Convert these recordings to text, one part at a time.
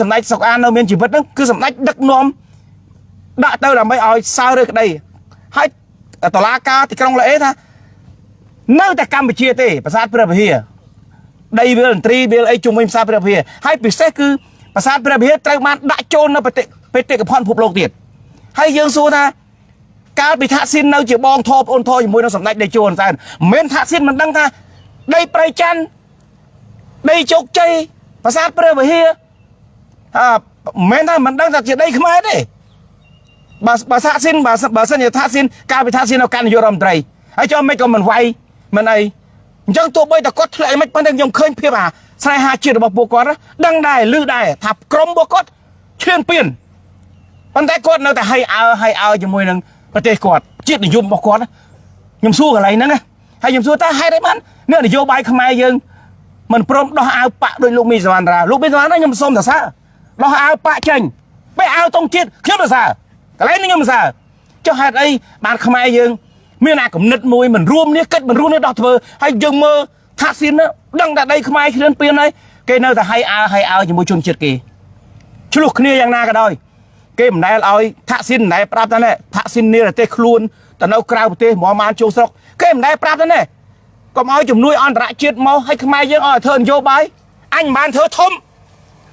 សម្ដេចសុកអាននៅមានជីវិតហ្នឹងគឺសម្ដេចដឹកនាំដាក់ទៅដើម្បីឲ្យសើរើក្តីហើយតឡាការទីក្រុងឡាអេថានៅតែកម្ពុជាទេប្រាសាទព្រះវិហារដីវាលឥន្ទ្រីវាលអីជុំវិញប្រាសាទព្រះវិហារហើយពិសេសគឺប្រាសាទព្រះវិហារត្រូវបានដាក់ចូលនៅប្រទេសបេតិកភណ្ឌពិភពលោកទៀតហើយយើងសួរថាកាលពីថាក់ស៊ីននៅជាបងធប្អូនធជាមួយនឹងសម្ដេចតេជោហ៊ុនសែនមិនមែនថាក់ស៊ីនមិនដឹងថាដីព្រៃច័ន្ទដីជោគជ័យប្រាសាទព្រះវិហារ អើមិនមែនថាមិនដឹងថាជាដីខ្មែរទេបើបើសាក់ស៊ីនបើបើសិនជាថាក់ស៊ីនកាលពីថាក់ស៊ីននៅកាន់នាយករដ្ឋមន្ត្រីហើយចុះមិនក៏មិនវាយមិនអីអញ្ចឹងទោះបីតែគាត់ធ្លាក់មិនប៉ុន្តែខ្ញុំឃើញភាពអាស្នេហាជាតិរបស់ពួកគាត់ដឹងដែរឮដែរថាក្រុមពួកគាត់ឈ្លានពានប៉ុន្តែគាត់នៅតែឲ្យអើឲ្យអើជាមួយនឹងប្រទេសគាត់ជាតិនិយមរបស់គាត់ខ្ញុំសួរកន្លែងហ្នឹងណាហើយខ្ញុំសួរតើហេតុអីបានអ្នកនយោបាយខ្មែរយើងមិនព្រមដោះអាវប៉ាក់ដោយលោកមីសវណ្ណរាលោកមីសវណ្ណរាខ្ញុំសូមសរសើរដោះអាវប៉ាក់ចេញពេលអាវតុងជាតិខ្ញុំសរសើរកន្លែងនេះខ្ញុំសរសើរចុះហេតុអីបានខ្មែរយើងមានអាគំនិតមួយមិនរួមនេះគិតមិនរួមនេះដោះធ្វើហើយយើងមើលថាក់ស៊ីនដឹងតែដីខ្មែរឈ្លានពានហើយគេនៅតែឲ្យអើឲ្យអើជាមួយជនជាតិគេឆ្លោះគ្នាយ៉ាងណាក៏ដោយគេមិនដែលឲ្យថាក់ស៊ីនមិនដែលប្រាប់តែនេះថាក់ស៊ីននិរទេសខ្លួនទៅនៅក្រៅប្រទេសមកបានចូលស្រុកគេមិនដែលប្រាប់តែនេះកុំឲ្យជំនួយអន្តរជាតិមកឲ្យខ្មែរយើងឲ្យធ្វើនយោបាយអញមិនបានធ្វើធំ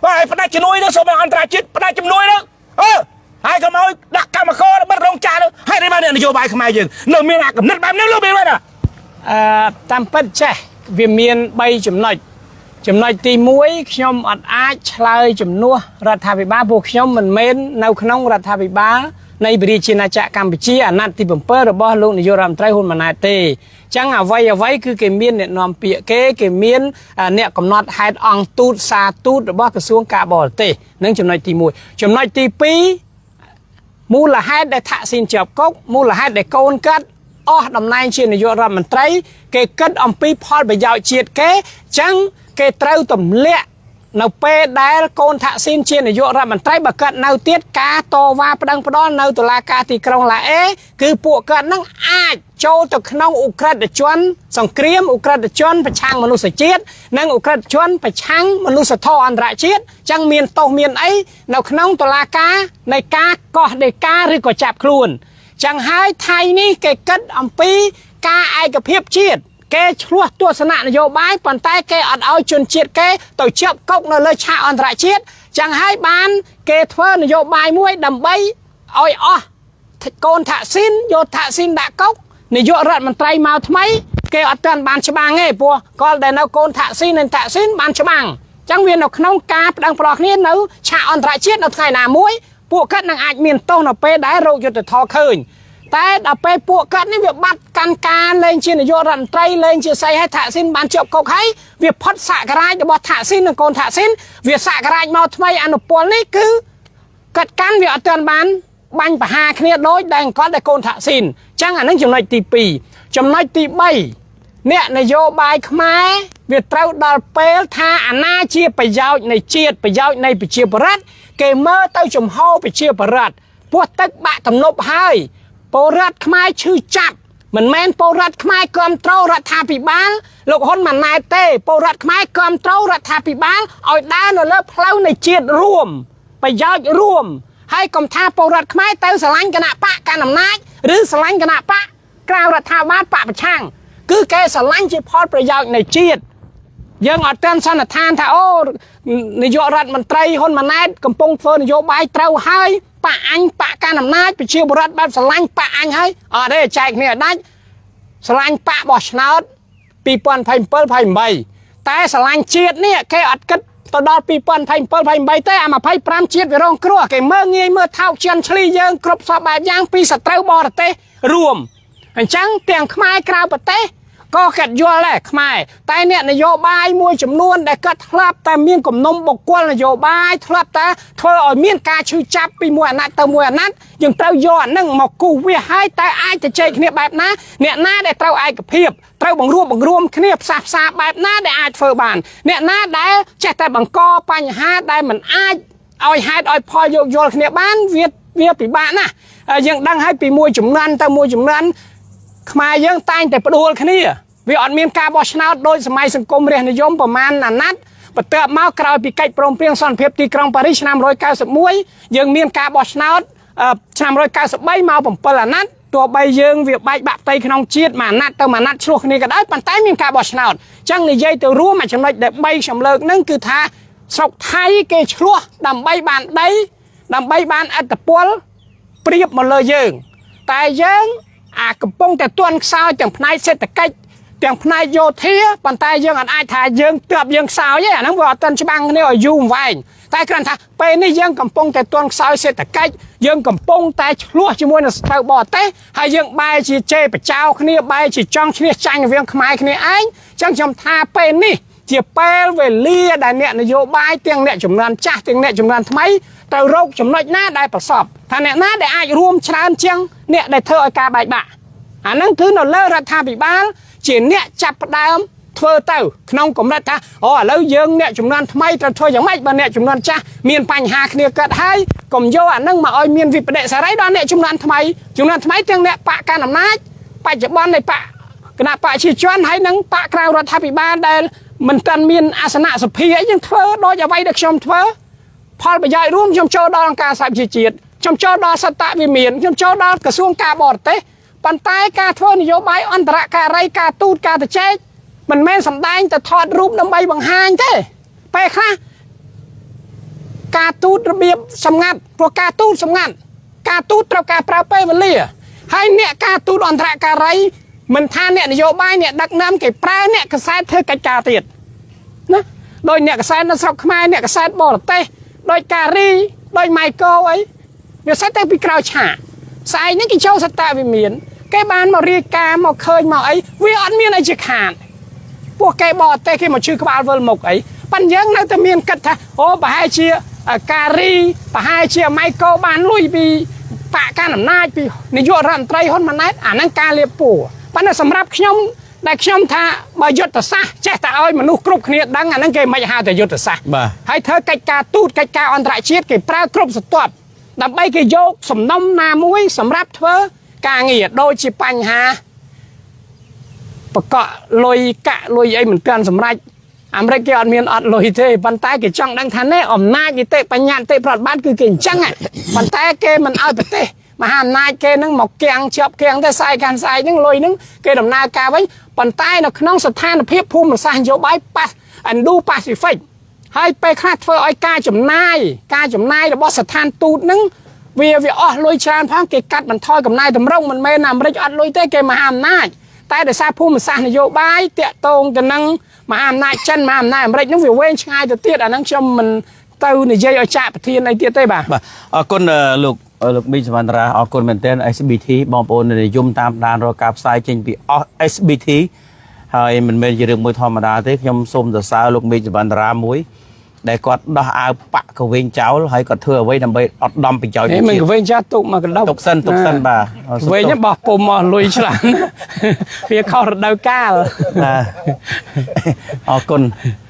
បាទឲ្យផ្ដាច់ជំនួយនោះសូមឲ្យអន្តរជាតិផ្ដាច់ជំនួយនោះអឺហើយកុំឲ្យដាក់កម្មករបិទរោងចក្រនោះហើយនេះបាននយោបាយខ្មែរយើងនៅមានអាកំណត់បែបនេះលោកមានមែនទេ អឺតាមពិតចេះវាមាន3ចំណុចចំណុចទី1ខ្ញុំអត់អាចឆ្លើយជំនួសរដ្ឋាភិបាលពួកខ្ញុំមិនមែននៅក្នុងរដ្ឋាភិបាលនៃប្រជាណាចក្រកម្ពុជាអាណត្តិទី7របស់លោកនាយករដ្ឋមន្ត្រីហ៊ុនម៉ាណែតទេអញ្ចឹងអ្វីអ្វីគឺគេមានអ្នកនាំពាក្យគេគេមានអ្នកកំណត់ហេតុអង្គទូតសារទូតរបស់ក្រសួងការបរទេសនឹងចំណុចទី1ចំណុចទី2មូលហេតុដែលថាក់ស៊ីនជាប់គុកមូលហេតុដែលកូនកាត់អស់តំណែងជានាយករដ្ឋមន្ត្រីគេគិតអំពីផលប្រយោជន៍ជាតិគេអញ្ចឹងគេត្រូវទម្លាក់នៅពេលដែលកូនថាក់ស៊ីនជានាយករដ្ឋមន្ត្រីបើគាត់នៅទៀតការតវ៉ាប្តឹងផ្តល់នៅតុលាការទីក្រុងឡាអេគឺពួកគាត់នឹងអាចចូលទៅក្នុងឧក្រិដ្ឋជនសង្គ្រាមឧក្រិដ្ឋជនប្រឆាំងមនុស្សជាតិនិងឧក្រិដ្ឋជនប្រឆាំងមនុស្សធម៌អន្តរជាតិអញ្ចឹងមានទោសមានអីនៅក្នុងតុលាការនៃការកោះដីកាឬក៏ចាប់ខ្លួនចឹងហើយថៃនេះគេគិតអំពីការឯកភាពជាតិគេឆ្លោះទស្សនៈនយោបាយប៉ុន្តែគេអត់ឲ្យជនជាតិគេទៅជាប់គុកនៅលើឆាកអន្តរជាតិចឹងហើយបានគេធ្វើនយោបាយមួយដើម្បីឲ្យអស់កូនថាក់ស៊ីនយកថាក់ស៊ីនដាក់គុកនាយករដ្ឋមន្ត្រីមកថ្មីគេអត់ទាន់បានច្បាំងទេព្រោះក៏ដែលនៅកូនថាក់ស៊ីននិងថាក់ស៊ីនបានច្បាំងចឹងវានៅក្នុងការប្តឹងផ្ដោគ្នានៅឆាកអន្តរជាតិនៅថ្ងៃណាមួយពួកគាត់នឹងអាចមានទោសនៅពេលដែលរោគយុទ្ធធរឃើញតែដល់ពេលពួកគាត់នេះវាបាត់កាន់ការលែងជានាយករដ្ឋមន្ត្រីលែងជាស្អីហើយថាក់ស៊ីនបានជាប់គុកហើយវាផុតសក្ការៈរបស់ថាក់ស៊ីននិងកូនថាក់ស៊ីនវាសក្ការៈមកថ្មីអនុពលនេះគឺគាត់កាន់វាអត់ទាន់បានបាញ់ប្រហារគ្នាដូចដែលអង្គដែលកូនថាក់ស៊ីនអញ្ចឹងអានឹងចំណុចទី2ចំណុចទី3អ្នកនយោបាយខ្មែរវាត្រូវដល់ពេលថាអាណាជាប្រយោជន៍នៃជាតិប្រយោជន៍នៃប្រជាប្រដ្ឋគេមើលទៅចំហប្រជាប្រដ្ឋពោះទឹកបាក់ទំនប់ហើយពលរដ្ឋខ្មែរឈឺចាប់មិនមែនពលរដ្ឋខ្មែរគ្រប់គ្រងរដ្ឋាភិបាលលោកហ៊ុនម៉ាណែតទេពលរដ្ឋខ្មែរគ្រប់គ្រងរដ្ឋាភិបាលឲ្យដើរនៅលើផ្លូវនៃជាតិរួមប្រយោជន៍រួមហើយកុំថាពលរដ្ឋខ្មែរទៅស្រឡាញ់គណៈបកកណ្ដាលអំណាចឬស្រឡាញ់គណៈបកក្រៅរដ្ឋាភិបាលបកប្រឆាំងគឺគេស្រឡាញ់ជាផលប្រយោជន៍នៃជាតិយើងអត់ទាន់សន្និដ្ឋានថាអូនាយករដ្ឋមន្ត្រីហ៊ុនម៉ាណែតកំពុងធ្វើនយោបាយត្រូវហើយបកអញបកកណ្ដាលអំណាចប្រជាពលរដ្ឋបែបស្រឡាញ់បកអញហើយអត់ទេចែកគ្នាឲ្យដាច់ស្រឡាញ់បកបោះឆ្នោត2027 28តែស្រឡាញ់ជាតិនេះគេអត់គិតទៅដល់2027 28ទេអា25ជាតិវារងគ្រោះគេមើងងាយមើលថោកជន់ឈ្លីយើងគ្រប់សពបែបយ៉ាងពីសត្រូវបរទេសរួមអញ្ចឹងទាំងខ្មែរក្រៅប្រទេសក៏គាត់យល់ដែរខ្មែរតែអ្នកនយោបាយមួយចំនួនដែលគាត់ធ្លាប់តែមានគំនុំបុគ្គលនយោបាយធ្លាប់តែធ្វើឲ្យមានការឈឺចាប់ពីមួយអាណត្តិទៅមួយអាណត្តិយើងត្រូវយកអានឹងមកគូសវាឲ្យតែអាចទៅជែកគ្នាបែបណាអ្នកណាដែលត្រូវឯកភាពត្រូវបង្រួបបង្រួមគ្នាផ្សះផ្សាបែបណាដែលអាចធ្វើបានអ្នកណាដែលចេះតែបង្កបញ្ហាដែលមិនអាចឲ្យហេតុឲ្យផលយោគយល់គ្នាបានវាវាពិបាកណាស់យើងដឹងហើយពីមួយចំនួនទៅមួយចំនួនខ្មែរយើងតែងតែផ្ដួលគ្នាវាអត់មានការបោះឆ្នោតដោយសម័យសង្គមរាស្ត្រនិយមប្រមាណអាណត្តិ បន្ទាប់មកក្រោយពីកិច្ចព្រមព្រៀងសន្តិភាពទីក្រុងប៉ារីសឆ្នាំ191យើងមានការបោះឆ្នោតឆ្នាំ193មក7អាណត្តិទោះបីយើងវាបែកបាក់ផ្ទៃក្នុងជាតិមួយអាណត្តិទៅមួយអាណត្តិឆ្លោះគ្នាក៏ដោយប៉ុន្តែមានការបោះឆ្នោតអញ្ចឹងនិយាយទៅរួមមួយចំណុចដែល3ខ្ញុំលើកហ្នឹងគឺថាស្រុកថៃគេឆ្លោះដើម្បីបានដីដើម្បីបានអត្តពលប្រៀបមកលើយើង តែយើងអាកំពុងតែទន់ខ្សោយទាំងផ្នែកសេដ្ឋកិច្ចទាំងផ្នែកយោធាប៉ុន្តែយើងអត់អាចថាយើងទើបយើងខ្សោយទេអាហ្នឹងវាអត់ទាន់ច្បាំងគ្នាឲ្យយូរអង្វែងតែគ្រាន់ថាពេលនេះយើងកំពុងតែទន់ខ្សោយសេដ្ឋកិច្ចយើងកំពុងតែឆ្លោះជាមួយនឹងសត្រូវបរទេសហើយយើងបែរជាជេរបចោគ្នាបែរជាចង់ឈ្នះចាញ់រវាងខ្មែរគ្នាឯងអញ្ចឹងខ្ញុំថាពេលនេះជាពេលវេលាដែលអ្នកនយោបាយទាំងអ្នកចំនួនចាស់ទាំងអ្នកចំនួនថ្មីត្រូវរកចំណុចណាដែលប្រសពថាអ្នកណាដែលអាចរួមច្រើនជាងអ្នកដែលធ្វើឲ្យការបែកបាក់អាហ្នឹងគឺនៅលើរដ្ឋាភិបាលជាអ្នកចាប់ផ្ដើមធ្វើទៅក្នុងកម្រិតថាអូឥឡូវយើងអ្នកចំនួនថ្មីត្រូវធ្វើយ៉ាងម៉េចបើអ្នកចំនួនចាស់មានបញ្ហាគ្នាកើតហើយកុំយកអាហ្នឹងមកឲ្យមានវិបដិសារីដល់អ្នកចំនួនថ្មីចំនួនថ្មីទាំងអ្នកបកកាន់អំណាចបច្ចុប្បន្ននៃបកគណៈបកប្រជាជនហើយនិងបកក្រៅរដ្ឋាភិបាលដែលមិនទាន់មានអាសនៈសភាអីយើងធ្វើដូចអ្វីដែលខ្ញុំធ្វើ ផលប្រយោជន៍រួមខ្ញុំចូលដល់អង្គការសហប្រជាជាតិខ្ញុំចូលដល់សត្តវិមានខ្ញុំចូលដល់ក្រសួងការបរទេសប៉ុន្តែការធ្វើនយោបាយអន្តរការីការទូតការទៅចែកមិនមែនសំដែងទៅថតរូបដើម្បីបង្ហាញទេពេលខ្លះការទូតរបៀបសម្ងាត់ព្រោះការទូតសម្ងាត់ការទូតត្រូវការប្រើពេលវេលាហើយអ្នកការទូតអន្តរការីមិនថាអ្នកនយោបាយអ្នកដឹកនាំគេប្រើអ្នកកសែតធ្វើកិច្ចការទៀត ណាដោយអ្នកកសែតនៅស្រុកខ្មែរអ្នកកសែតបរទេសដោយការីដោយម៉ៃកូអីវាសិតតែពីក្រោយឆាកស្អែកនេះគេចូលសត្វវិមានគេបានមករាយការណ៍មកឃើញមកអីវាអត់មានអីជាខាតពួកគេបរទេសគេមកឈឺក្បាលវិលមុខអីប៉ិនយើងនៅតែមានគិតថាអូប្រហែលជាការីប្រហែលជាម៉ៃកូបានលុយពីបកកណ្ដាលអំណាចពីនាយករដ្ឋមន្ត្រីហ៊ុនម៉ាណែតអាហ្នឹងការលាបពណ៌ប៉ុន្តែសម្រាប់ខ្ញុំដែលខ្ញុំថាបើយុទ្ធសាស្ត្រចេះតែឲ្យមនុស្សគ្រប់គ្នាដឹងអាហ្នឹងគេមិនហៅតែយុទ្ធសាស្ត្រ បាទ ហើយធ្វើកិច្ចការទូតកិច្ចការអន្តរជាតិគេប្រើគ្រប់ស្រទាប់ដើម្បីគេយកសំណុំណាមួយសម្រាប់ធ្វើការងារដូចជាបញ្ហាបកកលុយកាក់លុយអីមិនទាន់សម្រេចអាមេរិកគេអត់មានអត់លុយទេប៉ុន្តែគេចង់ដឹងថានេះអំណាចនីតិបញ្ញត្តិនីតិប្រតិបត្តិគឺគេអញ្ចឹងហ៎ប៉ុន្តែគេមិនឲ្យប្រទេសមហាអំណាចគេនឹងមកគៀងជាប់គៀងទៅស្អែកកាន់ស្អែកហ្នឹងលុយហ្នឹងគេដំណើរការវិញប៉ុន្តែនៅក្នុងស្ថានភាពភូមិសាស្ត្រនយោបាយប៉ាឥណ្ឌូប៉ាស៊ីហ្វិក ហើយពេលខ្លះធ្វើឲ្យការចំណាយការចំណាយរបស់ស្ថានទូតហ្នឹងវាវាអស់លុយច្រើនផងគេកាត់បន្ថយកំណែតម្រង់មិនមែនអាមេរិកអត់លុយទេគេមហាអំណាចតែដោយសារភូមិសាស្ត្រនយោបាយតាក់ទងទៅនឹងមហាអំណាចចិនមហាអំណាចអាមេរិកហ្នឹងវាវែងឆ្ងាយទៅទៀតអាហ្នឹងខ្ញុំមិនទៅនិយាយឲ្យចាក់ប្រធានអីទៀតទេបាទ បាទអរគុណលោកលោកមីសវណ្ណរាអរគុណមែនទែន SBT បងប្អូននិយមតាមដានរាល់ការផ្សាយចេញពីអស់ SBT ហើយមិនមែនជារឿងមួយធម្មតាទេខ្ញុំសូមសរសើរលោកមីសវណ្ណរាមួយដែលគាត់ដោះអាវប៉ាក់កវិញចោលហើយគាត់ធ្វើអ្វីដើម្បីអត់ដំប្រយោជន៍ នេះមិន ជាតិ កវិញចាស់ទុកមកកណ្ដុប ទុកសិនទុកសិនបាទ កវិញហ្នឹងបោះពុំអស់លុយច្រើន វាខុសរដូវកាល បាទអរគុណ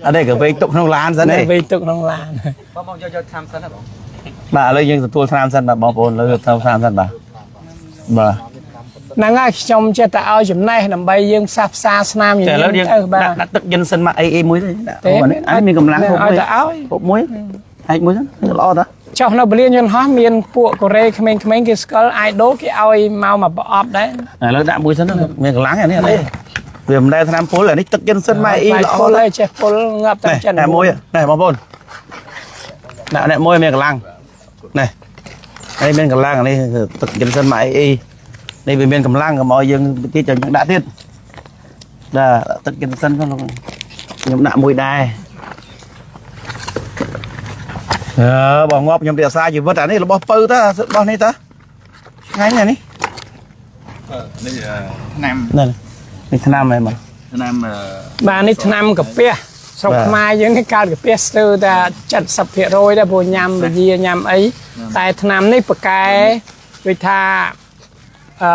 អត់ទេកវិញទុកក្នុងឡានសិនទេ វិញទុកក្នុងឡាន បងបងយកយកឆ្នាំសិនណាបង បាទឥឡូវយើងទទួលថ្នាំសិនបាទបងប្អូនឥឡូវទទួលថ្នាំសិនបាទបាទ ហ្នឹងហើយខ្ញុំចេះតែឲ្យចំណេះដើម្បីយើងផ្សះផ្សាស្នាមញ តែឥឡូវយើង ញឹមទៅបាទ ដាក់ដាក់ទឹកយិនសិនមកអីអីមួយទៅដាក់ ទេ អូអានេះអានេះមានកម្លាំងហូប ឲ្យ មួយ តែឲ្យ ហូបមួយហែកមួយសិនល្អតា ចុះនៅពលានយន្តហោះមានពួកកូរ៉េក្មេងៗគេស្គាល់ idol គេឲ្យមកមកប្រអប់ដែរ ឥឡូវដាក់មួយសិនទៅមានកម្លាំងអានេះអត់ទេវាមិនដែលថ្នាំពុលអានេះទឹកយិនសិនមកអី បាយ ល្អ ពុលហើយចេះពុលងាប់តែ នេះ ចិន អ្នកមួយនេះបងប្អូនដាក់អ្នកមួយមានកម្លាំងនេះនេះមានកម្លាំងអានេះទឹកយិនសិនមកអីអីនេះវាមានកម្លាំងកុំឲ្យយើងទៀតចាំយើងដាក់ទៀតបាទទឹកយិនសិនហ្នឹងខ្ញុំដាក់មួយដែរអឺបងងាប់ខ្ញុំរក្សាជីវិតអានេះរបស់ពៅតារបស់នេះតាថ្ងៃនេះនេះ នេះឆ្នាំ នេះនេះឆ្នាំហ្នឹងមក ឆ្នាំ បាទនេះថ្នាំកាពះស្រុក បាទ ខ្មែរយើងនេះកើតកាពះស្ទើរតែ70%ដែរព្រោះញ៉ាំពជាញ៉ាំអីតែថ្នាំនេះប្រកែដូចថាអឺ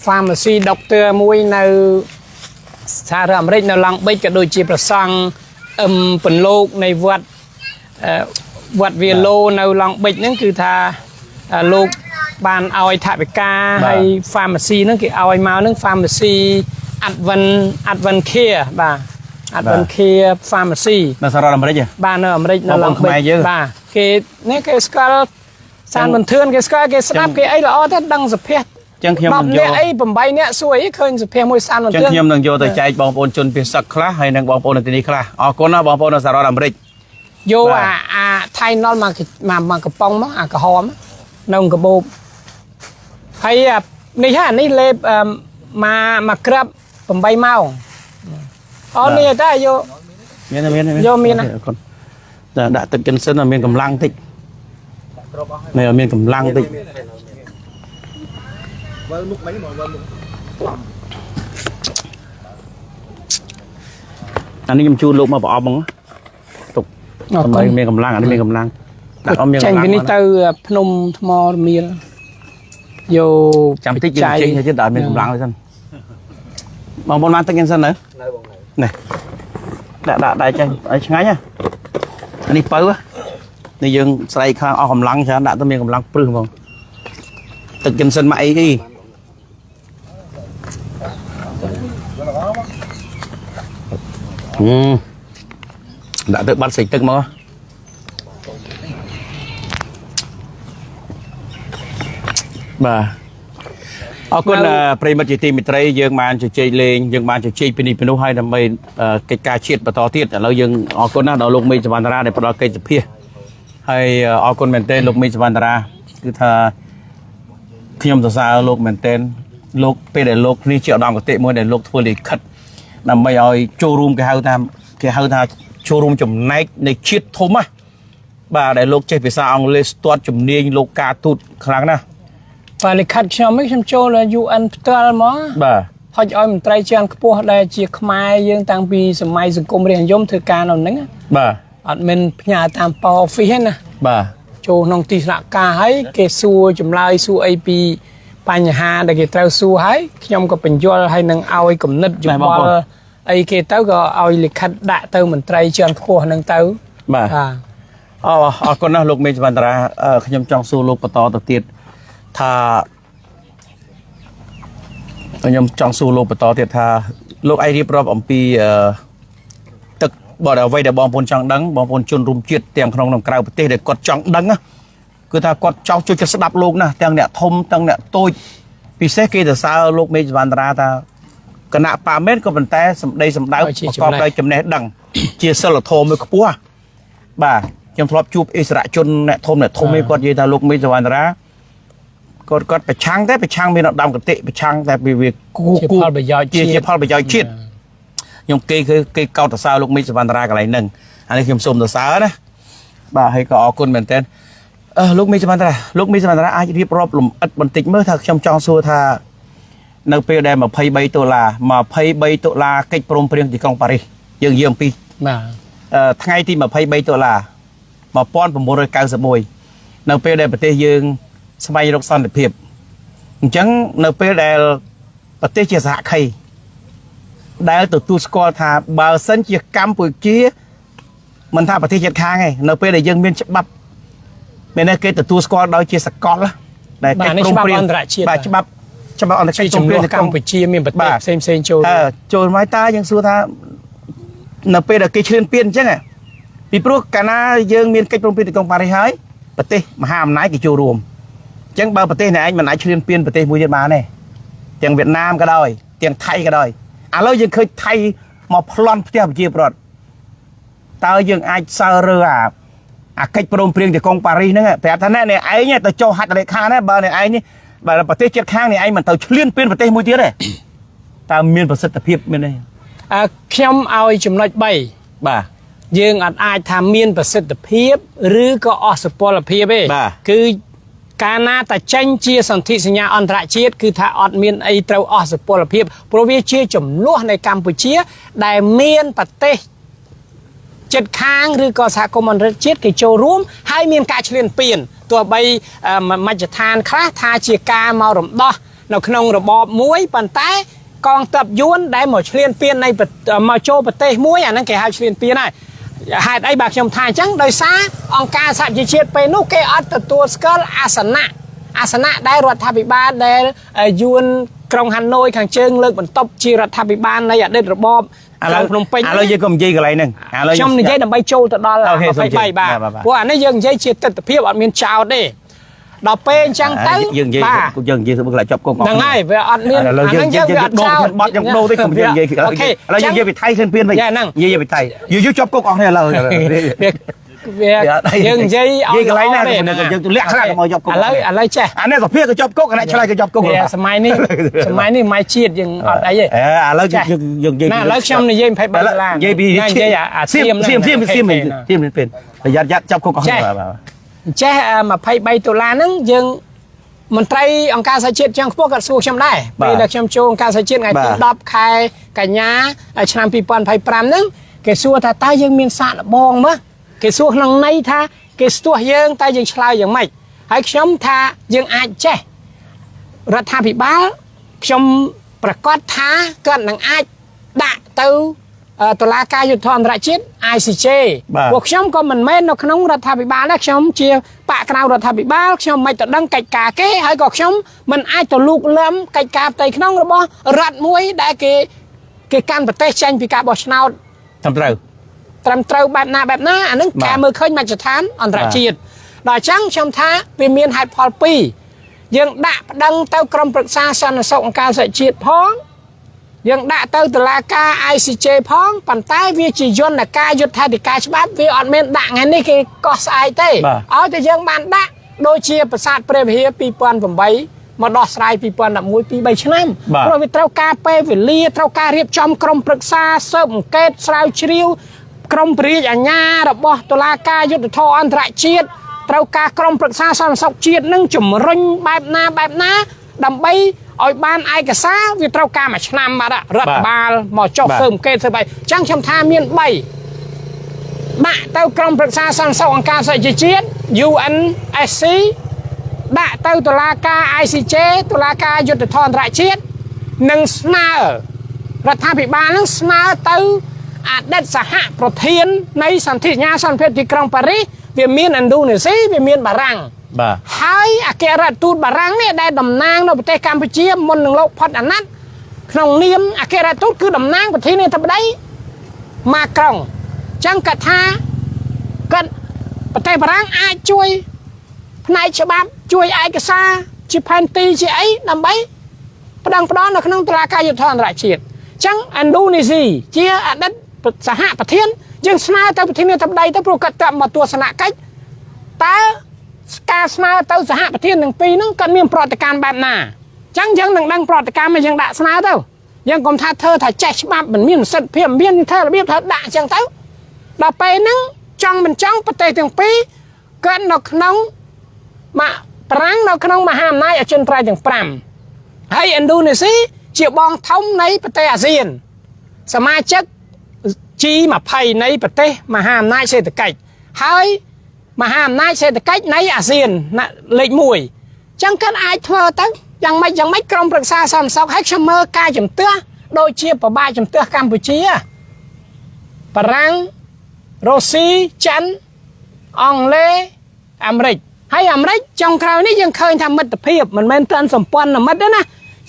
pharmacy doctor មួយនៅសហរដ្ឋអាមេរិកនៅឡង់បិចក៏ដូចជាប្រសង់អឹមពន្លោកនៃវត្តអឺវត្តវាឡូនៅឡង់បិចហ្នឹងគឺថាអឺលោកបានឲ្យថវិកា បាទ ហើយ pharmacy ហ្នឹងគេឲ្យមកហ្នឹង pharmacy Advent Advent Care បាទ Advancare Pharmacy នៅសហរដ្ឋអាមេរិកហ៎ បាទនៅអាមេរិកនៅ បងប្អូន ឡុង ខ្មែរយើង បាទគេនេះគេស្គាល់សានបន្ទឿនគេស្គាល់គេស្ដាប់គេអីល្អតែដឹងសភា ចឹងខ្ញុំនឹងយក 10នាក់អី8នាក់សួរអីឃើញសភាមួយសានបន្ ចឹង ទឿន ខ្ញុំនឹងយកទៅចែកបងប្អូនជនពិសឹកខ្លះហើយនិងបងប្អូននៅទីនេះខ្លះអរគុណណាបងប្អូននៅសហរដ្ឋអាមេរិក យក បាទ អាអាថៃណុលមកមកមកកំប៉ុងមកអាក្រហមនៅកាបូបហើយអានេះហ่าនេះលេបអឺមកមកក្រាប់8ម៉ោងអូនេះតែយក មានទេមានទេ យកមានណា អរគុណតែដាក់ទឹកកិនសិនឲ្យមានកម្លាំងតិចនេះឲ្យមានកម្លាំងតិច វិលមុខមិញហ្មងវិលមុខ អានេះខ្ញុំជូនលោកមកប្រអប់ហ្មងទុក អរគុណ ដើម្បីមានកម្លាំងអានេះមានកម្លាំងដាក់អមមាន ចេញ កម្លាំង ពីនេះទៅភ្នំថ្មរមៀលយក ចាំតិចយើងចេញទៅទៀតដល់មានកម្លាំងហើយសិនបងប្អូនបានទឹកកិនសិននៅ នៅបងនៅ នេះដាក់ដាក់ដៃចេញឲ្យឆ្ងាញ់ណាអានេះពៅហ៎នេះយើងស្រែកខ្លាំងអស់កម្លាំងច្រើនដាក់ទៅមានកម្លាំងព្រឹសហ្មងទឹកកិនសិនមកអីអី ហឹមដាក់ទឹកបាត់សាច់ទឹកមកបាទអរគុណ នៅ ប្រិយមិត្តជាទីមេត្រីយើងបានជជែកលេងយើងបានជជែកពីនេះពីនោះហើយដើម្បីកិច្ចការជាតិបន្តទៀតឥឡូវយើងអរគុណណាស់ដល់លោកមេឃសវណ្ណរាដែលផ្ដល់កិច្ចសភាហើយអរគុណមែនទែនលោកមេឃសវណ្ណរាគឺថាខ្ញុំសរសើរលោកមែនទែនលោកពេលដែលលោកនេះជាឧត្តមគតិមួយដែលលោកធ្វើលិខិតដើម្បីឲ្យចូលរួមគេហៅថាគេហៅថាចូលរួមចំណែកនៃជាតិធំណាបាទដែលលោកចេះភាសាអង់គ្លេសស្ទាត់ជំនាញលោកការទូតខ្លាំងណាស់ បាទលិខិតខ្ញុំនេះខ្ញុំចូលដល់ UN ផ្ទាល់មក បាទ ហុចឲ្យមន្ត្រីជាន់ខ្ពស់ដែលជាខ្មែរយើងតាំងពីសម័យសង្គមរាស្ត្រនិយមធ្វើការនៅហ្នឹងណា បាទ អត់មានផ្ញើតាមប៉ office ទេណា បាទ ចូលក្នុងទីស្នាក់ការហើយគេសួរចម្លើយសួរអីពីបញ្ហាដែលគេត្រូវសួរហើយខ្ញុំក៏បញ្យល់ហើយនឹងឲ្យគំនិតយោបល់អីគេទៅក៏ឲ្យលិខិតដាក់ទៅមន្ត្រីជាន់ខ្ពស់ហ្នឹងទៅ បាទ បាទ អអរគុណណាស់លោកមេឃសវណ្ណរាខ្ញុំចង់សួរលោកបន្តទៅទៀតថាខ្ញុំចង់សួរលោកបន្តទៀតថាលោកឯងរៀបរាប់អំពីអឺទឹកបើអ្វីដែលបងប្អូនចង់ដឹងបងប្អូនជនរួមជាតិទាំងក្នុងនិងក្រៅប្រទេសដែលគាត់ចង់ដឹងណាគឺថាគាត់ចង់ជួយចិត្តស្ដាប់លោកណាស់ទាំងអ្នកធំទាំងអ្នកតូចពិសេសគេសរសើរលោកមេឃសវណ្ណរាថាគណៈបាមែនក៏ប៉ុន្តែសម្ដីសម្ដៅប្រកបដោយចំណេះដឹង ជាសិលធម៌មួយខ្ពស់ បាទខ្ញុំធ្លាប់ជួបអិសរាជជនអ្នកធំអ្នកធំឯងគាត់និយាយថាលោកមេឃសវណ្ណរាគាត់គាត់ប្រឆាំងតែប្រឆាំងមានឧត្តមគតិប្រឆាំងតែវាវាគូ ជា គូ ផលប្រយោជន៍ជាតិ ជាជាផលប្រយោជន៍ជាតិខ្ញុំគេគឺគេកោតសរសើរលោកមេឃសវណ្ណរាកន្លែងហ្នឹងអានេះខ្ញុំសូមសរសើរណាបាទហើយក៏អរគុណមែនទែនអឺលោកមេឃសវណ្ណរាលោកមេឃសវណ្ណរាអាចរៀបរាប់លម្អិតបន្តិចមើលថាខ្ញុំចង់សួរថានៅពេលដែល23ដុល្លារ23ដុល្លារកិច្ចព្រមព្រៀងទីក្រុងប៉ារីសយើងនិយាយអំពី បាទ ថ្ងៃទី23តុលា1991នៅពេលដែលប្រទេសយើងស្វែងរកសន្តិភាពអញ្ចឹងនៅពេលដែលប្រទេសជាសហខីដែលទទួលស្គាល់ថាបើសិនជាកម្ពុជាមិនថាប្រទេសជិតខាងទេនៅពេលដែលយើងមានច្បាប់មានន័យគេទទួលស្គាល់ដោយជាសកលណាដែល បាទនេះច្បាប់អន្តរជាតិ បាទច្បាប់ច្បាប់អន្តរ ជា ជាតិ ចំនួនកម្ពុជាមានប្រទេសផ្សេងផ្សេងៗចូល អើចូលមកតាយើងសួរថានៅពេលដែលគេឈ្លានពានអញ្ចឹងហ៎ពីព្រោះកាលណាយើងមានកិច្ចព្រមព្រៀងទីក្រុងប៉ារីសហើយប្រទេសមហាអំណាចគេចូលរួមអញ្ចឹងបើប្រទេសអ្នកឯងមិនអាចឈ្លានពានប្រទេសមួយទៀតបានទេទាំងវៀតណាមក៏ដោយទាំងថៃក៏ដោយឥឡូវយើងឃើញថៃមកប្លន់ផ្ទះប្រជាពលរដ្ឋតើយើងអាចសើរើអាអាកិច្ចព្រមព្រៀងទីក្រុងប៉ារីសហ្នឹងហ៎ប្រាប់ថាណែអ្នកឯងទៅចុះហត្ថលេខាណាបើអ្នកឯងនេះបើប្រទេសជិតខាងអ្នកឯងមិនទៅឈ្លានពានប្រទេសមួយទៀតទេ តើមានប្រសិទ្ធភាពមានទេ អើខ្ញុំឲ្យចំណុច3 បាទ យើងអត់អាចថាមានប្រសិទ្ធភាពឬក៏អស់សុពលភាពទេ បាទ គឺកាលណាតែចេញជាសន្ធិសញ្ញាអន្តរជាតិគឺថាអត់មានអីត្រូវអស់សុពលភាពព្រោះវាជាចំនួននៃកម្ពុជា ដែលមានប្រទេសជិតខាងឬក៏សហគមន៍អន្តរជាតិគេចូលរួមហើយមានការឈ្លានពានទោះបីមជ្ឈដ្ឋានខ្លះថាជាការមករំដោះនៅក្នុងរបបមួយប៉ុន្តែកងទ័ពយួនដែលមកឈ្លានពាននៃប្រមកចូលប្រទេសមួយអាហ្នឹងគេហៅឈ្លានពានហើយហេតុអីបាទខ្ញុំថាអញ្ចឹងដោយសារអង្គការសហប្រជាជាតិពេលនោះគេអត់ទទួលស្គាល់អាសនៈអាសនៈដែលរដ្ឋាភិបាលដែលយួនក្រុងហាណូយខាងជើងលើកបន្ទប់ជារដ្ឋាភិបាលនៃអតីតរបប ឡូវ ក្រុងភ្នំពេញ ឥឡូវយើងក៏និយាយកន្លែងហ្នឹងឥឡូវ ខ្ញុំនិយាយដើម្បីចូលទៅដល់ OK សូមជម្រាប 23បាទ បាទបាទ ព្រោះអានេះយើងនិយាយជាទស្សនភាពអត់មានចោតទេដល់ពេលអញ្ចឹងទៅ យើងនិយាយ បាទ យើងនិយាយទៅខ្លាចជាប់គុក ហ្នឹងហើយវាអត់មាន ឥឡូវយើង អា យើង ហ្នឹង យើងដូរបត់យើងដូរតិចកុំយើងនិយាយ OK ឥឡូវយើងនិយាយពីថៃខ្លួនពៀនវិញ យ៉ាហ្នឹង និយាយពីថៃយូរយូរជាប់គុកអស់នេះឥឡូវ វាវាយើងនិយាយ និយាយកន្លែងណាយើងទម្លាក់ខ្លះកុំឲ្យជាប់គុក ឥឡូវឥឡូវចេះ អានេះសភាក៏ជាប់គុកអានេះឆ្លើយក៏ជាប់គុក វាសម័យនេះសម័យនេះសម័យជាតិយើងអត់អីទេ អេឥឡូវយើងយើងនិយាយ ណាឥឡូវខ្ញុំនិយាយ23ដុល្លារ និយាយពី ណានិយាយអា សៀមសៀមសៀមសៀម ណា សៀមពេលប្រយ័ត្នយ៉ាត់ចាប់គុកអស់ ចេះ បាទបាទ ចេះ23ដុល្លារហ្នឹងយើងមន្ត្រីអង្គការសហជាតិជាន់ខ្ពស់គាត់សួរខ្ញុំដែរ បាទ ពេលដែលខ្ញុំចូលអង្គការសហជាតិថ្ងៃទី បាទ 10ខែកញ្ញាឆ្នាំ2025ហ្នឹងគេសួរថាតើយើងមានសាកល្បងមើលគេសួរក្នុងន័យថាគេស្ទាស់យើងតើយើងឆ្លើយយ៉ាងម៉េចហើយខ្ញុំថាយើងអាចចេះរដ្ឋាភិបាលខ្ញុំប្រកាសថាគាត់នឹងអាចដាក់ទៅតុលាការយុត្តិធម៌អន្តរជាតិ ICJ បាទ ពួកខ្ញុំក៏មិនមែននៅក្នុងរដ្ឋាភិបាលដែរខ្ញុំជាបកក្រៅរដ្ឋាភិបាលខ្ញុំមិនទៅដឹងកិច្ចការគេហើយក៏ខ្ញុំមិនអាចទៅលូកលាន់កិច្ចការផ្ទៃក្នុងរបស់រដ្ឋមួយដែលគេគេកាន់ប្រទេសចេញពីការបោះឆ្នោត ត្រឹមត្រូវ ត្រឹមត្រូវបែបណាបែបណាអានឹង បាទ ការមើលឃើញមជ្ឈដ្ឋានអន្តរជាតិដល់អញ្ចឹងខ្ញុំថាវាមានហេតុផលពីរយើងដាក់ប្តឹងទៅក្រុមប្រឹក្សាសន្តិសុខអង្គការសហជាតិផងយើងដាក់ទៅតុលាការ ICJ ផងប៉ុន្តែវាជាយន្តការយុត្តាធិការច្បាប់វាអត់មានដាក់ថ្ងៃនេះគេកោះស្អែកទេ បាទ ឲ្យតែយើងបានដាក់ដូចជាប្រាសាទព្រះវិហារ2008មកដោះស្រាយ2011 2 3ឆ្នាំ បាទ ព្រោះវាត្រូវការពេលវេលាត្រូវការរៀបចំក្រុមប្រឹក្សាស៊ើបអង្កេតស្រាវជ្រាវក្រុមព្រះរាជអាជ្ញារបស់តុលាការយុត្តិធម៌អន្តរជាតិត្រូវការក្រុមប្រឹក្សាសន្តិសុខជាតិនឹងជំរុញបែបណាបែបណា ដើម្បីឲ្យបានឯកសារវាត្រូវការមួយឆ្នាំបាទរដ្ឋបាលមកចុះ បាទ ស៊ើបអង្កេតស៊ើបអីអញ្ចឹងខ្ញុំថាមាន3ដាក់ទៅក្រុមប្រឹក្សាសន្តិសុខអង្គការសហជីវជាតិ UNSC ដាក់ទៅតុលាការ ICJ តុលាការយុត្តិធម៌អន្តរជាតិនិងស្នើរដ្ឋាភិបាលនឹងស្នើទៅអតីតសហប្រធាននៃសន្ធិសញ្ញាសន្តិភាពទីក្រុងប៉ារីសវាមានឥណ្ឌូនេស៊ីវាមានបារាំង បាទ ហើយអគ្គរដ្ឋទូតបារាំងនេះដែលតំណាងនៅប្រទេសកម្ពុជាមុននឹងលោកផុតអាណត្តិក្នុងនាមអគ្គរដ្ឋទូតគឺតំណាងប្រធានាធិបតីម៉ាក្រុងអញ្ចឹងគាត់ថាគាត់ប្រទេសបារាំងអាចជួយផ្នែកច្បាប់ជួយឯកសារជាផែនទីជាអីដើម្បីប្តឹងផ្តល់នៅក្នុងតុលាការយុត្តិធម៌អន្តរជាតិអញ្ចឹងឥណ្ឌូនេស៊ីជាអតីតសហប្រធានយើងស្នើទៅប្រធានាធិបតីទៅព្រោះគាត់ទៅមកទស្សនកិច្ច តើការស្នើទៅសហប្រធានទាំងពីរហ្នឹងគាត់មានប្រតិកម្មបែបណាអញ្ចឹងយើងនឹងដឹងប្រតិកម្មហើយយើងដាក់ស្នើទៅយើងកុំថាធ្វើថាចេះច្បាប់មិនមានសិទ្ធិភាពមានធ្វើរបៀបថាដាក់អញ្ចឹងទៅដល់ពេលហ្នឹងចង់មិនចង់ប្រទេសទាំងពីរគាត់នៅក្នុងមកប្រាំងនៅក្នុងមហាអំណាចអចិន្ត្រៃយ៍ទាំង5ហើយឥណ្ឌូនេស៊ីជាបងធំនៃប្រទេសអាស៊ាន សមាជិក G20 នៃប្រទេសមហាអំណាចសេដ្ឋកិច្ចហើយមហាអំណាចសេដ្ឋកិច្ចនៃអាស៊ានណាលេខ1អញ្ចឹងគាត់អាចធ្វើទៅយ៉ាងម៉េចយ៉ាងម៉េចក្រុមប្រឹក្សាសន្តិសុខឲ្យខ្ញុំមើលការជំទាស់ដូចជាប្របាកជំទាស់កម្ពុជាបារាំងរុស្ស៊ីចិនអង់គ្លេសអាមេរិកហើយអាមេរិកចុងក្រោយនេះយើងឃើញថាមិត្តភាពមិនមែនត្រឹមសម្ព័ន្ធមិត្តទេណា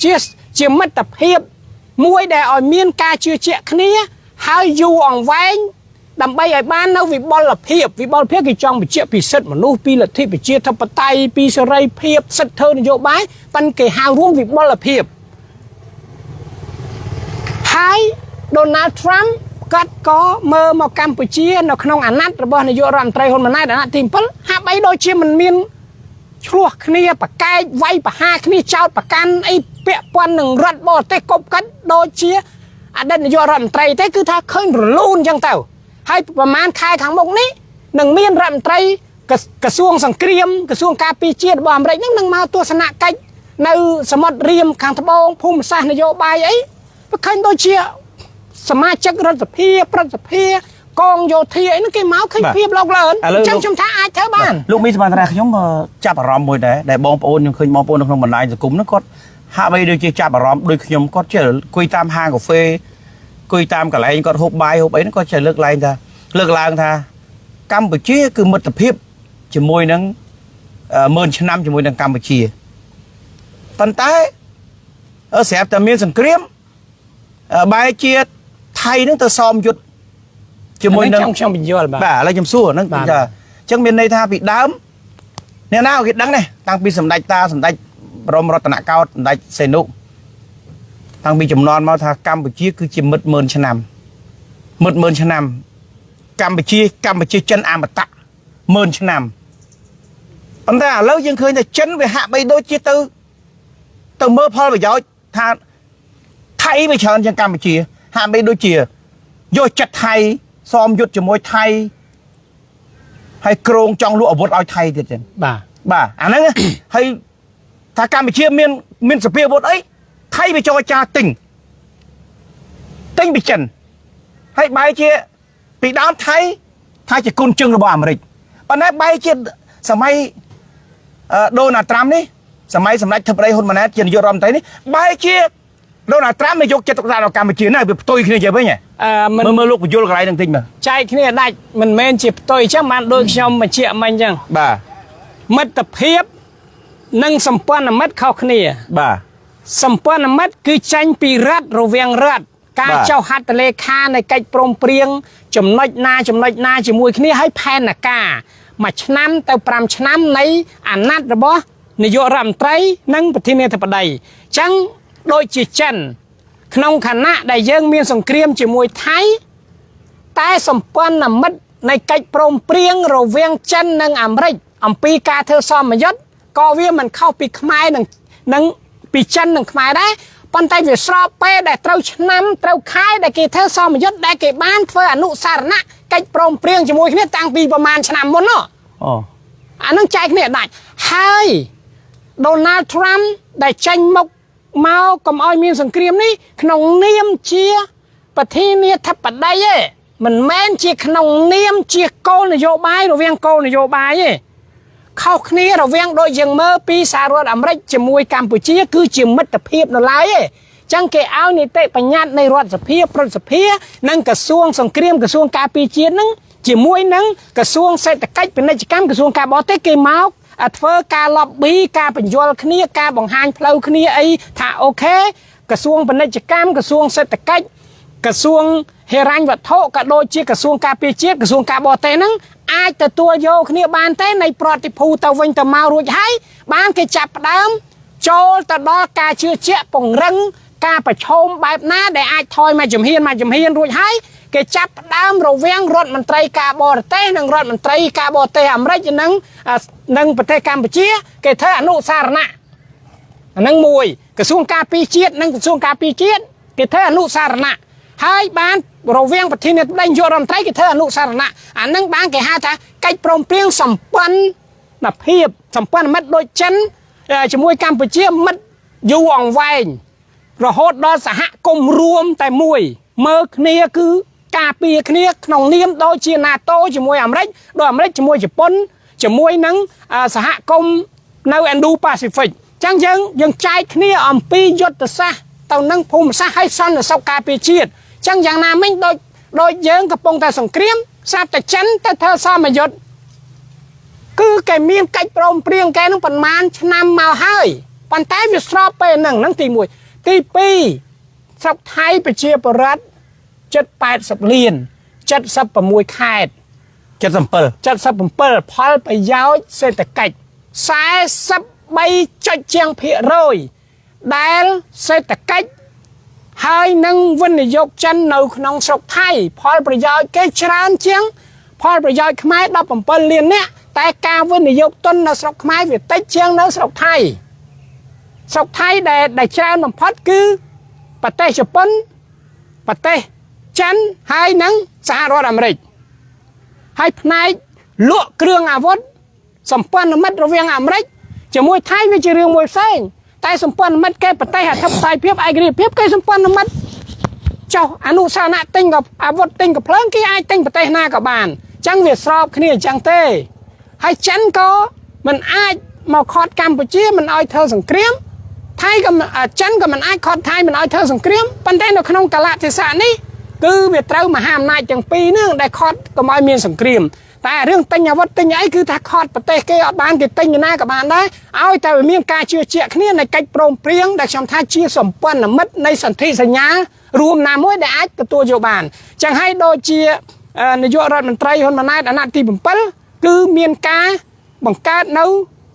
ជាជាមិត្តភាពមួយដែលឲ្យមានការជឿជាក់គ្នា ហើយយូរអង្វែងដើម្បីឲ្យបាននៅវិបុលភាពវិបុលភាពគេចង់បញ្ជាក់ពីសិទ្ធិមនុស្សពីលទ្ធិប្រជាធិបតេយ្យពីសេរីភាពសិទ្ធិធ្វើនយោបាយប៉ុន្តែគេហៅរួមវិបុលភាពហើយ Donald Trump គាត់ក៏មើលមកកម្ពុជានៅក្នុងអាណត្តិរបស់នាយករដ្ឋមន្ត្រីហ៊ុនម៉ាណែតអាណត្តិទី7ហាក់បីដូចជាមិនមានឆ្លោះគ្នាប្រកែកវាយប្រហារគ្នាចោតប្រកាន់អីពាក់ព័ន្ធនឹងរដ្ឋបរទេសគប់កាត់ដូចជាអតីតនាយករដ្ឋមន្ត្រីទេគឺថាឃើញរលូនអញ្ចឹងទៅហើយប្រហែលខែខាងមុខនេះនឹងមានរដ្ឋមន្ត្រីក្រក្រសួងសង្គ្រាមក្រសួងការពារជាតិរបស់អាមេរិកហ្នឹងនឹងមកទស្សនកិច្ចនៅសមុទ្ររៀមខាងត្បូងភូមិសាស្ត្រនយោបាយអីវាឃើញដូចជា សមាជិករដ្ឋសភាប្រសិទ្ធភាពកងយោធាអីហ្នឹងគេមកឃើញ បាទ ភាពលោកលឿន ឥឡូវ អញ្ចឹងខ្ញុំថាអាចធ្វើបាន លោកមីសមត្ថរាខ្ញុំចាប់អារម្មណ៍មួយដែរដែលបងប្អូនខ្ញុំឃើញបងប្អូននៅក្នុងបណ្ដាញសង្គមហ្នឹងគាត់ហាក់បីដូចជាចាប់អារម្មណ៍ដូចខ្ញុំគាត់ចេះអង្គុយតាមហាងកាហ្វេអង្គុយតាមកន្លែងគាត់ហូបបាយហូបអីហ្នឹងគាត់ចេះលើកឡើងថាលើកឡើងថាកម្ពុជាគឺមិត្តភាពជាមួយនឹងម៉ឺនឆ្នាំជាមួយនឹងកម្ពុជាប៉ុន្តែស្រាប់តែមានសង្គ្រាមបែរជាថ ថៃហ្នឹងទៅសមយុទ្ធជាមួយនឹង ខ្ញុំខ្ញុំបញ្យល់បាទ បាទឥឡូវខ្ញុំសួរហ្នឹង បាទ ថាអញ្ចឹងមានន័យថាពីដើមអ្នកណាក៏គេដឹងដែរតាំងពីសម្ដេចតាសម្ដេចបរមរតនកោដ្ឋសម្ដេចសេនុតាំងពីចំនួនមកថាកម្ពុជាគឺជាមិត្តម៉ឺនឆ្នាំមិត្តម៉ឺនឆ្នាំកម្ពុជាកម្ពុជាចិនអមតៈម៉ឺនឆ្នាំប៉ុន្តែឥឡូវយើងឃើញថាចិនវាហាក់បីដូចជាទៅទៅមើលផលប្រយោជន៍ថាថៃវាច្រើនជាងកម្ពុជា ហាក់បីដូចជាយកចិត្តថៃសមយុទ្ធជាមួយថៃហើយក្រងចង់លក់អាវុធឲ្យថៃទៀតចឹង បាទ បាទអាហ្នឹង ហើយថាកម្ពុជាមានមានសភាអាវុធអីថៃវាចរចាទិញទិញពីចិនហើយបែរជាពីដើមថៃថាជាគុណជឹងរបស់អាមេរិកប៉ុន្តែបែរជាសម័យដូណាល់ត្រាំនេះសម័យសម្ដេចធិបតីហ៊ុនម៉ាណែតជានាយករដ្ឋមន្ត្រីនេះបែរជាដូណាល់ត្រាំមកយកចិត្តទុកដាក់ដល់កម្ពុជាណាវាផ្ទុយគ្នាជាវិញហ៎ អឺមិន មើលមើលលោកបញ្យលកន្លែងហ្នឹងតិចមើល ចែកគ្នាដាច់មិនមែនជាផ្ទុយអញ្ចឹងបានដូចខ្ញុំបញ្ជាក់មិញអញ្ចឹង បាទ មិត្តភាពនិងសម្ព័ន្ធមិត្តខុសគ្នា បាទ សម្ព័ន្ធមិត្តគឺចេញពីរដ្ឋរវាងរដ្ឋការ បាទ ចុះហត្ថលេខានៃកិច្ចព្រមព្រៀងចំណុចណាចំណុចណាជាមួយគ្នាឲ្យផែនការមួយឆ្នាំទៅ5ឆ្នាំនៃអាណត្តិរបស់នាយករដ្ឋមន្ត្រី និងប្រធានាធិបតីអញ្ចឹងដូចជាចិន ក្នុងខណៈដែលយើងមានសង្គ្រាមជាមួយថៃ តែសម្ព័ន្ធមិត្តនៃកិច្ចព្រមព្រៀងរវាងចិននិងអាមេរិកអំពីការធ្វើសមយុទ្ធក៏វាមិនខុសពីខ្មែរនិងនិងពីចិននិងខ្មែរដែរប៉ុន្តែវាស្របពេលដែលត្រូវឆ្នាំត្រូវខែដែលគេធ្វើសមយុទ្ធដែលគេបានធ្វើអនុសារណៈកិច្ចព្រមព្រៀងជាមួយគ្នាតាំងពីប្រហែលឆ្នាំមុននោះ អូ អានឹងចែកគ្នាដាច់ហើយដូណាល់ត្រាំដែលចេញមុខមកកុំឲ្យមានសង្គ្រាមនេះក្នុងនាមជាប្រធានាធិបតីទេមិនមែនជាក្នុងនាមជាគោលនយោបាយរវាងគោលនយោបាយទេខុសគ្នារវាងដូចយើងមើលពីសហរដ្ឋអាមេរិកជាមួយកម្ពុជា គឺជាមិត្តភាពនៅឡើយទេចឹងគេឲ្យនីតិបញ្ញត្តិនៃរដ្ឋសភាព្រឹទ្ធសភានិងក្រសួងសង្គ្រាមក្រសួងការពារជាតិហ្នឹងជាមួយនឹងក្រសួងសេដ្ឋកិច្ចពាណិជ្ជកម្មក្រសួងការបរទេសគេមកអាធ្វើការ lobby ការបញ្យល់គ្នាការបង្ហាញផ្លូវគ្នាអីថាអូខេក្រសួងពាណិជ្ជកម្មក្រសួងសេដ្ឋកិច្ចក្រសួងហិរញ្ញវត្ថុក៏ដូចជាក្រសួងការពារជាតិក្រសួងការបរទេសហ្នឹងអាចទទួលយកគ្នាបានទេនៃប្រតិភូទៅវិញទៅមករួចហើយបានគេចាប់ផ្ដើមចូលទៅដល់ការជឿជាក់ពង្រឹងការប្រឈមបែបណាដែលអាចថយមកជំហានមកជំហានរួចហើយគេចាប់ផ្ដើមរវាងរដ្ឋមន្ត្រីការបរទេសនិងរដ្ឋមន្ត្រីការបរទេសអាមេរិកនិងនិងប្រទេសកម្ពុជា គេធ្វើអនុសារណៈ អាហ្នឹងមួយក្រសួងការពារជាតិនិងក្រសួងការពារជាតិគេធ្វើអនុសារណៈហើយបានរវាងប្រធានាធិបតីនាយករដ្ឋមន្ត្រីគេធ្វើអនុសារណៈអាហ្នឹងបានគេហៅថាកិច្ចព្រមព្រៀងសម្ព័ន្ធភាពសម្ព័ន្ធមិត្តដូចចិនជាមួយកម្ពុជាមិត្តយូរអង្វែងរហូតដល់សហគមន៍រួមតែមួយមើលគ្នាគឺការពារគ្នាក្នុងនាមដូចជា NATO ជាមួយអាមេរិកដូចអាមេរិកជាមួយជប៉ុនជាមួយនឹងសហគមន៍នៅ Indo-Pacific ចឹងយើងយើងចែកគ្នាអំពីយុទ្ធសាស្ត្រទៅនឹងភូមិសាស្ត្រហើយសន្តិសុខការពារជាតិចឹងយ៉ាងណាមិញដូចដូចយើងកំពុងតែសង្គ្រាមស្រាប់តែចិនទៅធ្វើសមយុទ្ធគឺគេមានកិច្ចព្រមព្រៀងគេនឹងប្រមាណឆ្នាំមកហើយប៉ុន្តែវាស្របពេលហ្នឹងហ្នឹងទី1ទី2ស្រុកថៃប្រជាពលរដ្ឋជិត80លាន76ខេត្ត 77 77ផលប្រយោជន៍សេដ្ឋកិច្ច43ចុចជាងភាគរយដែលសេដ្ឋកិច្ចហើយនឹងវិនិយោគចិននៅក្នុងស្រុកថៃផលប្រយោជន៍គេច្រើនជាង ផលប្រយោជន៍ខ្មែរ17លាននាក់តែការវិនិយោគទុននៅស្រុកខ្មែរវាតិចជាងនៅស្រុកថៃស្រុកថៃដែលដែលច្រើនបំផុតគឺប្រទេសជប៉ុនប្រទេសចិនហើយនិងសហរដ្ឋអាមេរិក ហើយផ្នែកលក់គ្រឿងអាវុធសម្ព័ន្ធមិត្តរវាងអាមេរិកជាមួយថៃវាជារឿងមួយផ្សេងតែសម្ព័ន្ធមិត្តគេប្រទេសអធិបតេយ្យភាពឯករាជ្យភាពគេសម្ព័ន្ធមិត្តចុះអនុសាសនៈទិញក៏អាវុធទិញក៏ភ្លើងគេអាចទិញប្រទេសណាក៏បានអញ្ចឹងវាស្របគ្នាអញ្ចឹងទេហើយចិនក៏មិនអាចមកខត់កម្ពុជាមិនឲ្យធ្វើសង្គ្រាមថៃក៏មិនចិនក៏មិនអាចខត់ថៃមិនឲ្យធ្វើសង្គ្រាមប៉ុន្តែនៅក្នុងកលៈទេសៈនេះគឺវាត្រូវមហាអំណាចទាំងពីរហ្នឹងដែលខត់កុំឲ្យមានសង្គ្រាមតែរឿងទិញអាវុធទិញអីគឺថាខត់ប្រទេសគេអត់បានគេទិញណាក៏បានដែរឲ្យតែវាមានការជឿជាក់គ្នានៃកិច្ចព្រមព្រៀងដែលខ្ញុំថាជាសម្ព័ន្ធមិត្តនៃសន្ធិសញ្ញា រួមណាមួយដែលអាចទទួលយកបានចឹងហើយដូចជានាយករដ្ឋមន្ត្រីហ៊ុនម៉ាណែតអាណត្តិទី7គឺមានការបង្កើតនៅ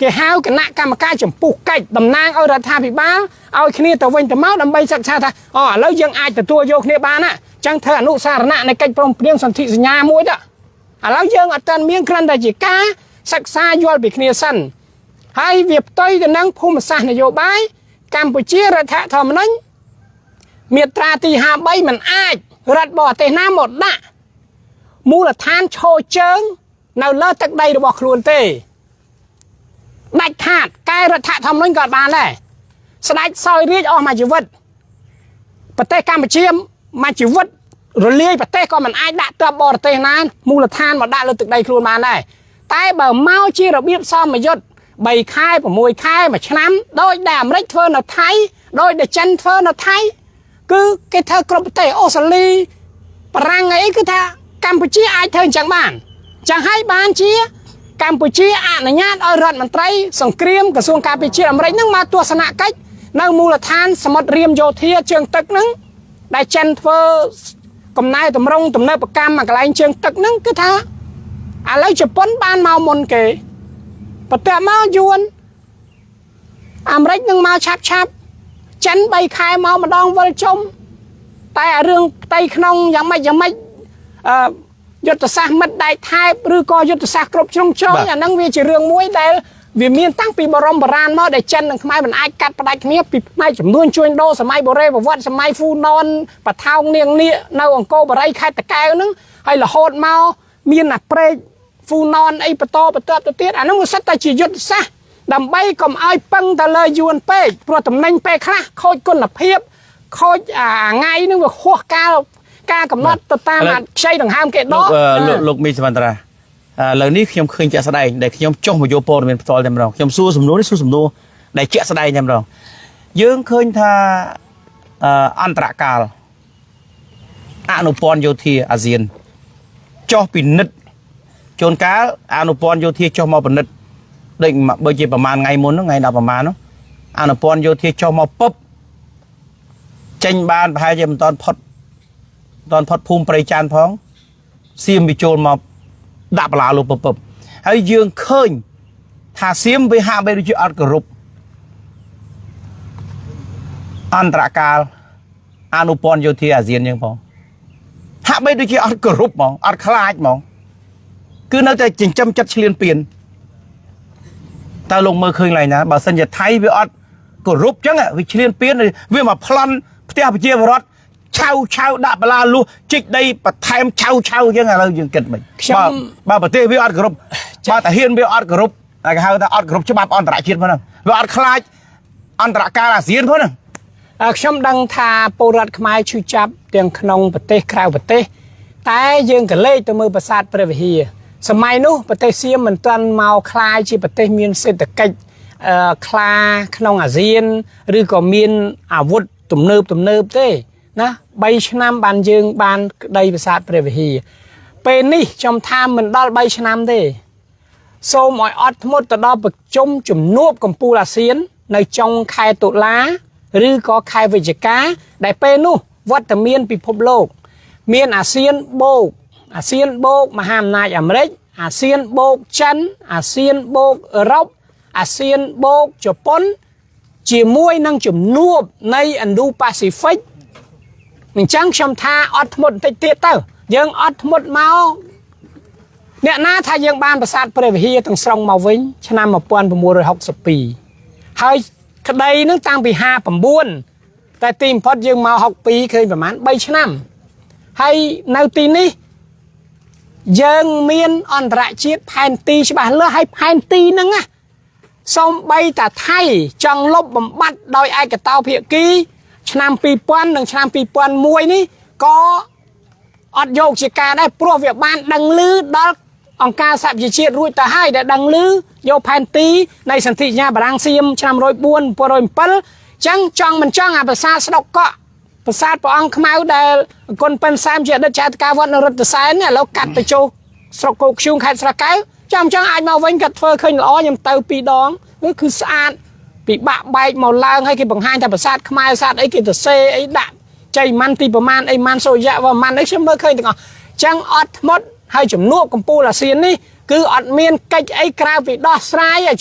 គេហៅគណៈកម្មការចំពោះកិច្ចតំណាងឲ្យរដ្ឋាភិបាលឲ្យគ្នាទៅវិញទៅមកដើម្បីសិក្សាថាអូឥឡូវយើងអាចទទួលយកគ្នាបានណាចឹងធ្វើអនុសារណៈនៃកិច្ចព្រមព្រៀងសន្ធិសញ្ញាមួយទៅឥឡូវយើងអត់ទាន់មានគ្រាន់តែជាការសិក្សាយល់ពីគ្នាសិនហើយវាផ្ទុយទៅនឹងភូមិសាស្ត្រនយោបាយកម្ពុជារដ្ឋធម្មនុញ្ញមាត្រាទី53មិនអាចរដ្ឋបរទេសណាមកដាក់មូលដ្ឋានឈរជើងនៅលើទឹកដីរបស់ខ្លួនទេដាច់ខាតកែរដ្ឋធម្មនុញ្ញក៏បានដែរស្ដេចសោយរាជអស់មួយជីវិតប្រទេសកម្ពុជាមួយជីវិតរលាយប្រទេសក៏មិនអាចដាក់ទ័ពបរទេសណាមូលដ្ឋានមកដាក់លើទឹកដីខ្លួនបានដែរតែបើមកជារបៀបសមយុទ្ធ3ខែ6ខែ1ឆ្នាំដោយដែលអាមេរិកធ្វើនៅថៃដោយដែលចិនធ្វើនៅថៃគឺគេធ្វើគ្រប់ប្រទេសអូស្ត្រាលីបារាំងអីគឺថាកម្ពុជាអាចធ្វើអញ្ចឹងបានចឹងហើយបានជាកម្ពុជាអនុញ្ញាតឲ្យរដ្ឋមន្ត្រីសង្គ្រាមក្រសួងការពារជាតិអាមេរិកនឹងមកទស្សនកិច្ចនៅមូលដ្ឋានសមុទ្ររៀមយោធាជើងទឹកហ្នឹងដែលចិនធ្វើកំណែតម្រង់ទំនើបកម្មមួយកន្លែងជើងទឹកហ្នឹងគឺថាឥឡូវជប៉ុនបានមកមុនគេបន្ទាប់មកយួនអាមេរិកនឹងមកឆាប់ឆាប់ចិន3ខែមកម្ដងវិលជុំតែអារឿងផ្ទៃក្នុងយ៉ាងម៉េចយ៉ាងម៉េចអឺយុទ្ធសាស្ត្រមិត្តដែកថែបឬក៏យុទ្ធសាស្ត្រគ្រប់ជ្រុងជ្រោយអាហ្នឹងវាជារឿងមួយដែលវាមានតាំងពីបរមបុរាណមកដែលចិននិងខ្មែរមិនអាចកាត់ផ្ដាច់គ្នាពីផ្នែកចំនួនជួញដូរសម័យបុរេប្រវត្តិសម័យហ្វូណនបថោងនាងនាគនៅអង្គរបរិយខេត្តតាកែវហ្នឹងហើយរហូតមកមានអាព្រែកហ្វូណនអីបន្តបន្ទាប់ទៅទៀតអាហ្នឹងវាសិតតែជាយុទ្ធសាស្ត្រដើម្បីកុំឲ្យពឹងទៅលើយួនពេកព្រោះតំណែងពេលខ្លះខូចគុណភាពខូចអាថ្ងៃហ្នឹងវាហួសកាលការកំណត់ទៅតាមអាខ្ចីដង្ហើមគេដ លោក ក លោកលោកមីសវណ្ណរាឥឡូវនេះខ្ញុំឃើញជាក់ស្ដែងដែលខ្ញុំចុះមកយកព័ត៌មានផ្ទាល់តែម្ដងខ្ញុំសួរសំណួរនេះសួរសំណួរដែលជាក់ស្ដែងតែម្ដងយើងឃើញថាអន្តរកាលអនុព័ន្ធយោធាអាស៊ានចុះពិនិត្យជួនកាលអនុព័ន្ធយោធាចុះមកពិនិត្យដូចបើជាប្រហែលថ្ងៃមុនហ្នឹងថ្ងៃ10ប្រហែលនោះអនុព័ន្ធយោធាចុះមកពឹបចេញបានប្រហែលជាមិនតាន់ផុតមិនតាន់ផុតភូមិព្រៃចានផងសៀមវាចូលមកដាក់បលាលោកពឹបហើយយើងឃើញថាសៀមវាហាក់បីដូចជាអត់គោរពអន្តរកាលអនុព័ន្ធយោធាអាស៊ានយើងផងហាក់បីដូចជាអត់គោរពហ្មងអត់ខ្លាចហ្មងគឺនៅតែចិញ្ចឹមចិត្តឆ្លៀនពៀនតើលោកមើលឃើញឡើយណាបើសិនជាថៃវាអត់គោរពចឹងវាឆ្លៀនពៀនវាមកប្លន់ផ្ទះប្រជាពលរដ្ឋឆៅឆៅដាក់បលាលួសជីកដីបន្ថែមឆៅឆៅចឹងឥឡូវយើងគិតមិន ខ្ញុំ បើប្រទេសវាអត់គោរពបើតាហ៊ានវាអត់គោរពតែគេហៅថាអត់គោរពច្បាប់អន្តរជាតិផងហ្នឹងវាអត់ខ្លាចអន្តរកាលអាស៊ានផងហ្នឹង ខ្ញុំដឹងថាពលរដ្ឋខ្មែរឈឺចាប់ទាំងក្នុងប្រទេសក្រៅប្រទេសតែយើងក៏លេចទៅមើលប្រាសាទព្រះវិហារសម័យនោះប្រទេសសៀមមិនទាន់មកคล้ายជាប្រទេសមានសេដ្ឋកិច្ចខ្លាក្នុងអាស៊ានឬក៏មានអាវុធទំនើបទំនើបទេណា3ឆ្នាំបានយើងបានក្តីប្រាសាទព្រះវិហារពេលនេះខ្ញុំថាមិនដល់3ឆ្នាំទេសូមឲ្យអត់ធ្មត់ទៅដល់ប្រជុំជំនួបកម្ពុជាអាស៊ាននៅចុងខែតុលាឬក៏ខែវិច្ឆិកាដែលពេលនោះវត្តមានពិភពលោកមានអាស៊ានបូកអាស៊ានបូកមហាអំណាចអាមេរិកអាស៊ានបូកចិនអាស៊ានបូកអឺរ៉ុបអាស៊ានបូកជប៉ុនជាមួយនឹងជំនួបនៃឥណ្ឌូប៉ាស៊ីហ្វិកអញ្ចឹងខ្ញុំថាអត់ធ្មត់បន្តិចទៀតទៅយើងអត់ធ្មត់មកអ្នកណាថាយើងបានប្រាសាទព្រះវិហារទាំងស្រុងមកវិញឆ្នាំ1962ហើយក្តីនឹងតាំងពី59តែទីបំផុតយើងមក62ឃើញប្រហែល3ឆ្នាំហើយនៅទីនេះយើងមានអន្តរជាតិផែនទីច្បាស់លាស់ហើយផែនទីហ្នឹងណាសូម្បីតាថៃចង់លុបបំបត្តិដោយឯកតោភាគីឆ្នាំ2000និងឆ្នាំ2001នេះក៏អត់យកជាការដែរព្រោះវាបានដឹងឮដល់អង្គការសហប្រជាជាតិរួចទៅហើយដែលដឹងឮយកផែនទីនៃសន្ធិសញ្ញាបារាំងសៀមឆ្នាំ104 1907ចឹងចង់មិនចង់អាប្រាសាទស្ដុកកក់ប្រាសាទព្រះអង្គខ្មៅដែលគុណប៉ិនសែមជាអតីតចៅតការវត្តនរដ្ឋសែននេះឥឡូវកាត់ទៅចូលស្រុកគោកធ្យូងខេត្តស្រះកែវចាំចង់អាចមកវិញគាត់ធ្វើឃើញល្អខ្ញុំទៅពីរដងគឺស្អាតពិបាកបែកមកឡើងហើយគេបង្ហាញថាប្រាសាទខ្មែរប្រាសាទអីគេទៅសេអីដាក់ ជ័យម៉ាន់ទីប្រមាណអីម៉ាន់សូរយៈវម៉ាន់អីខ្ញុំមើលឃើញទាំងអស់ចឹងអត់ធ្មត់ហើយជំនួបកម្ពុជាអាស៊ាននេះគឺអត់មានកិច្ចអីក្រៅពីដោះស្រាយឲ្យ